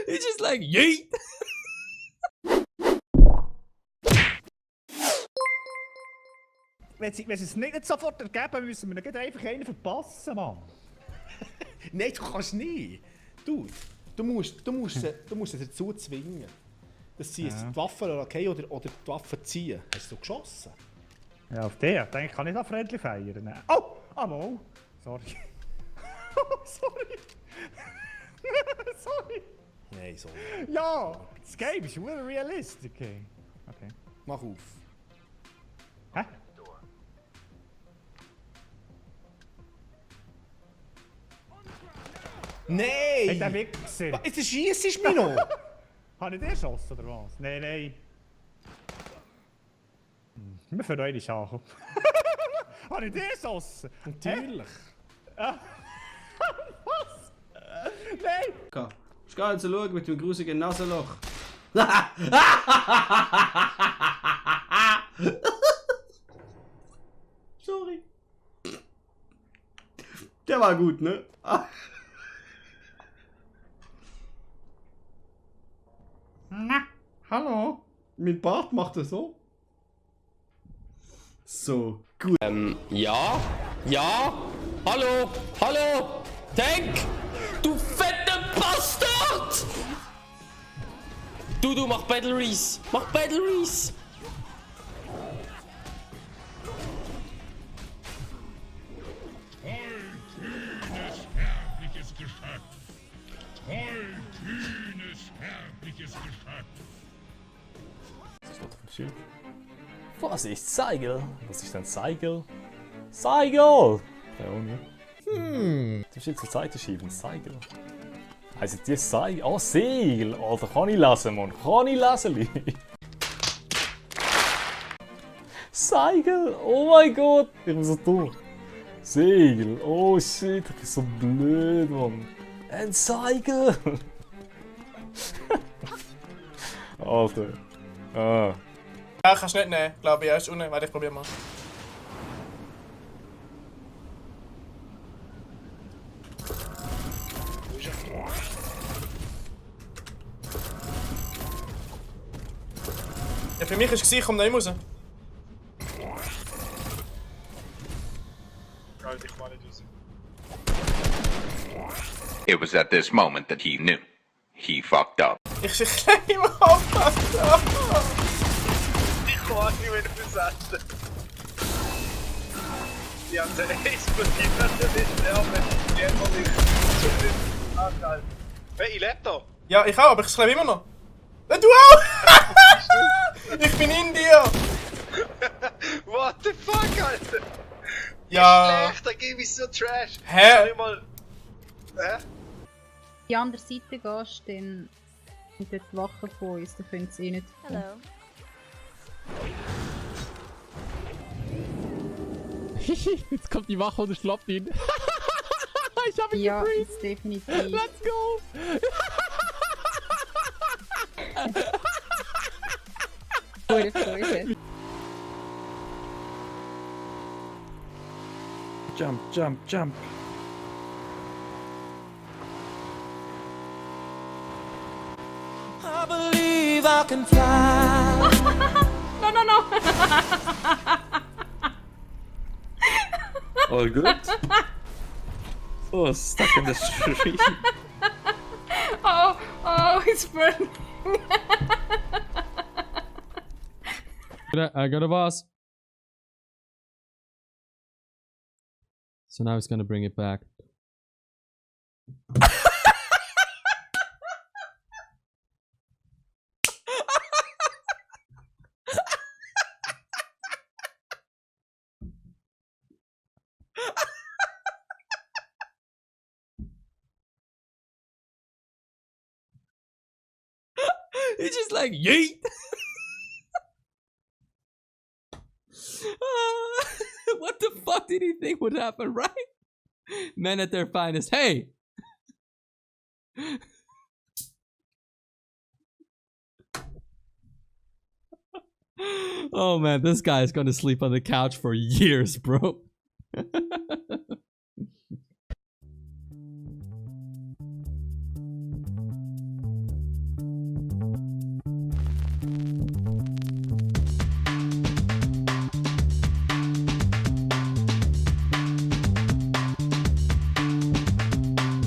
He's just like, yeet! Wenn sie es nicht sofort ergeben, müssen wir nicht einfach einen verpassen, Mann. Nein, du kannst nicht. Dude, du musst sie dazu zwingen. Dass sie die Waffe okay oder die Waffe ziehen. Hast du geschossen? Ja, auf den. Ich denke, ich kann nicht an Friendly feiern. Oh! Mal. Sorry. Sorry. Sorry. Nein, so. Ja, das Game ist wirklich realistisch. Okay. Mach auf. Hä? Nein! Hey, der Wichser. Jetzt schiessest du mich noch! Habe ich den geschossen oder was? Nein. Wir fangen noch einmal an. Habe ich den geschossen? Natürlich. Was? Nein! Ich gehe jetzt schauen mit dem grusigen Nasenloch. Sorry. Der war gut, ne? Na, hallo? Mein Bart macht das so. So, gut. Ja? Hallo? Tank! Du fetter Bastard! Du, mach Battle Reese! Kühnes, herrliches Geschöpf! Kühnes, herrliches Geschöpf! Was ist Seigel? Was ist denn Seigel? Seigel! Ja, ohne. Du musst jetzt zur Seite schieben. Seigel. Heißt die Seigel? Oh, Segel! Alter, kann ich lesen, Mann. Kann ich lesen? Seigel! Oh mein Gott! Ich bin so dumm. Segel! Oh shit, ich bin so blöd, Mann. Ein Seigel! Alter. Ah. Ja, kannst du nicht nehmen, glaube ich. Er ist unten. Warte, ich probiere mal. Ja, für mich ist es ich komme da nicht raus. Ich kann nicht raus. It was at this moment that he knew. He fucked up. Ich klein im Aufpassen. Ich kann nicht mehr besetzen. Die haben den explodiert, nicht sterben. Die haben noch nicht. Hey, ich lebe da. Ja, ich auch, aber ich lebe immer noch. Du auch! Ich bin in dir! What the fuck, Alter? Ja. Schlecht, da gebe ich so Trash. Hä? Hä? Die andere Seite gehst, dann sind dort die Wachen von uns, dann können sie nicht. Hallo. Jetzt kommt die Wache und er schlappt ihn. Ich hab ihn Ja, gefreezed. ist definitiv. Let's go! Gute Freude. Jump. I believe I can fly. No. All good? Oh, stuck in the street. Oh, it's burning. I got a vase. So now he's gonna bring it back. He's just like, yeet! What the fuck did he think would happen, right? Men at their finest. Hey! Oh man, this guy is gonna sleep on the couch for years, bro.